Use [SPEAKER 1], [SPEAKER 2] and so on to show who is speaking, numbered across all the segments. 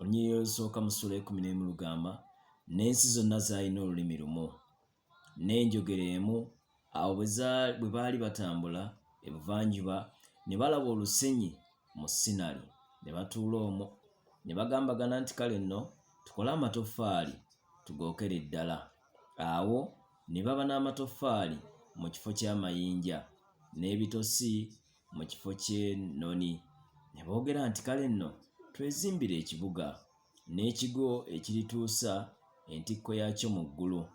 [SPEAKER 1] Olunyiriri olusooka mu ssuula y'ekkumi n'emu lugamba, N'ensi zonna zaalina olulimi lumu n'enjogera emu. Awo bwe baali batambula ebuvanjuba, ne balaba olusenyi mu Sinali, ne batuula omwo. Ne bagambagana nti, Kale nno tukole amatoffaali tugookere ddala. Awo ne baba n'amatoffaali mu kifo ky'amayinja, n'ebitosi mu kifo ky'ennoni. Ne boogera nti, Kale nno twezimbire ekibuga, n'ekigo ekirituusa entikko yaakyo mu ggulu,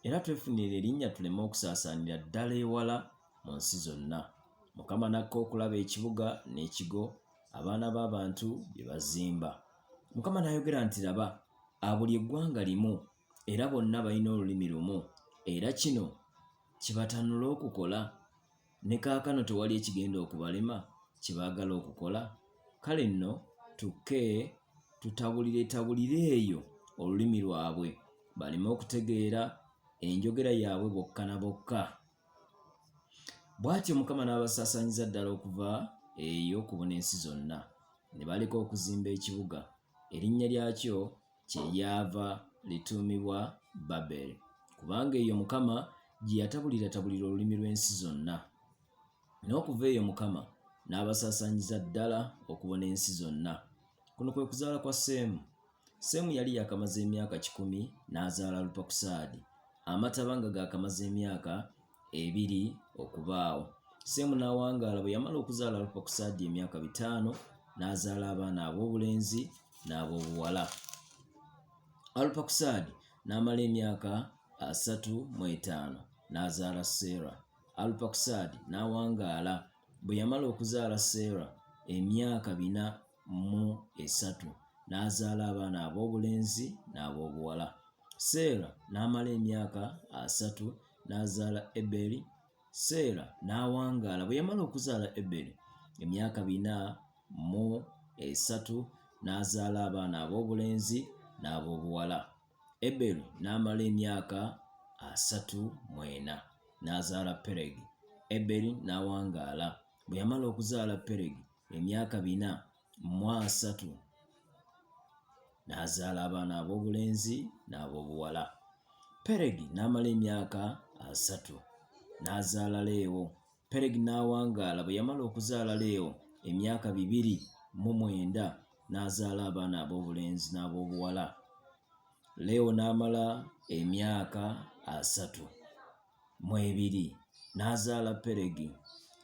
[SPEAKER 1] era twefunire erinnya tuleme okusaasaanira ddala ewala mu nsi zonna. Mukama n'akka okulaba ekibuga n'ekigo abaana b'abantu bye bazimba. Mukama n'ayogera nti, Laba, buli eggwanga limu, era bonna balina olulimi lumu, era kino kye batanula okukola. Ne kaakano tewali ekigenda okubalema kye baagala okukola. Kale nno tukke tutabuliretabulire eyo olulimi lwabwe, baleme okutegeera enjogera yaabwe bokka na bokka. Bw'atyo Mukama n'abasaasaanyiza ddala okuva eyo okubuna ensi zonna, ne baleka okuzimba ekibuga, erinnya lyakyo kyeryava lituumibwa Baberi, kubanga eyo Mukama gye yatabuliratabulira olulimi lw'ensi zonna. N'okuva eyo Mukama n'abasaasaanyiza ddala okubuna ensi zonna. Kuno kwe kuzaala kwa Seemu. Seemu yali yaakamaze emyaka kikumi n'azaala Alupakusaadi, amataba nga gaakamaze emyaka ebiri okubaawo. Seemu n'awangaala bwe yamala okuzaala Alupakusaadi emyaka bitaano, n'azaala abaana ab'obulenzi n'ab'obuwala. Alupakusaadi n'amala emyaka 35 n'azaala Seera. Alupakusaadi n'awangaala bwe yamala okuzaala Seera emyaka 403, n'azaala abaana ab'obulenzi n'ab'obuwala. Seera n'amala emyaka 30 n'azaala Eberi. Seera n'awangaala bwe yamala okuzaala Eberi emyaka 403, n'azaala abaana ab'obulenzi n'ab'obuwala. Eberi n'amala emyaka 34 n'azaala Peregi. Eberi n'awangaala bwe yamala okuzaala Peregi emyaka 430, n'azaala abaana ab'obulenzi n'ab'obuwala. Peregi n'amala emyaka 30 n'azaala Leewo. Peregi n'awangaala bwe yamala okuzaala Leewo emyaka 29, n'azaala abaana ab'obulenzi n'ab'obuwala. Leewo n'amala emyaka 32, n'azaala Peregi.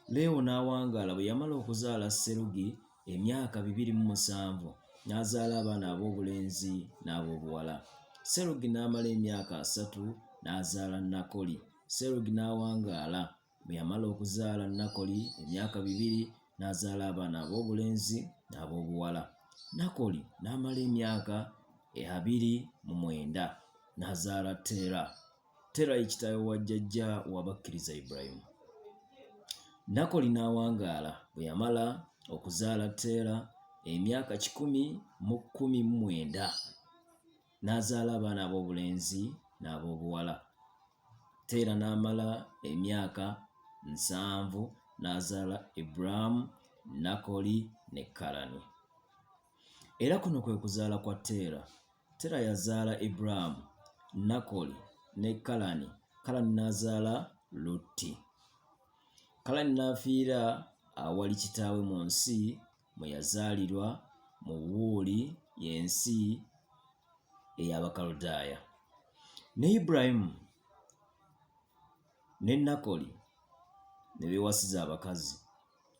[SPEAKER 1] Leewo n'awangaala bwe yamala okuzaala Serugi emyaka 27, n'azaala abaana ab'obulenzi n'ab'obuwala. Serugi n'amala emyaka 30, n'azaala Nakoli. Serugi n'awangaala bwe yamala okuzaala Nakoli emyaka 2, n'azaala abaana ab'obulenzi n'ab'obuwala. Nakoli n'amala emyaka 29, n'azaala Teera. Tera ye kitaawe wa jjajja w'abakkiriza Ibulayimu. Nakoli n'awangaala bwe yamala okuzaala Teera emyaka 119, n'azaala abaana ab'obulenzi n'ab'obuwala. Teera n'amala emyaka 70 n'azaala Ibulaamu, Nakoli ne Kalani. Era kuno kwe kuzaala kwa Teera. Tera yazaala Ibulaamu, Nakoli ne Kalani, Kalani n'azaala Lutti. Kalani n'afiira awali kitaawe mu nsi mwe yazaalirwa mu Wuuli y'ensi ey'Abakaludaaya. Ne Ibulayimu ne Nakoli ne beewasiza abakazi.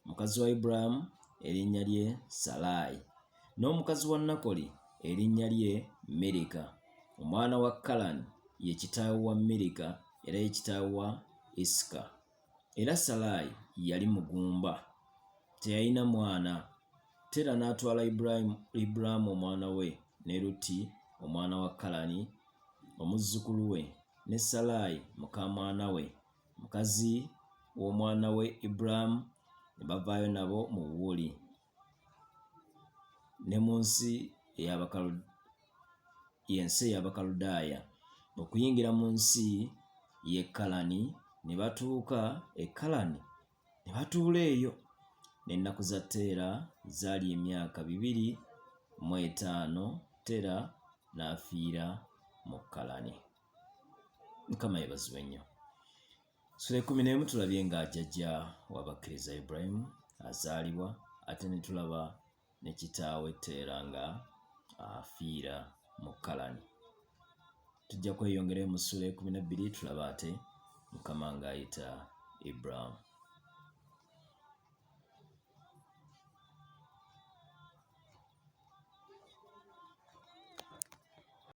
[SPEAKER 1] Mukazi wa Ibulaamu erinnya lye Salaayi, n'omukazi wa Nakoli erinnya lye Mirika. Omwana wa Kalani ye kitaawe wa Mirika era ye kitaawe wa Isika. Era Salaayi yali mugumba, teyalina mwana. Tera n'atwala Ibulaamu omwana we ne Lutti omwana wa Kalani omuzzukulu we ne Salaayi muka mwana we mukazi w'omwana we Ibulaamu ne bavaayo nabo mu Uli ne mu nsi y'ensi ey'Abakaludaaya okuyingira mu nsi y'e Kalani ne batuuka e Kalani ne batuula eyo. N'ennaku za Teera zaali emyaka 205. Tera n'afiira mu Kalani. Mukama yeebazibwe nnyo. Sura 11 tulabye nga jjajja w'abakkiriza Ibulayimu azaalibwa ate ne tulaba ne kitaawe Teera nga afiira mu Kalani. Tujja kweyongerayo mu ssuula 12 tulaba ate Mukama ng'ayita Ibulaamu.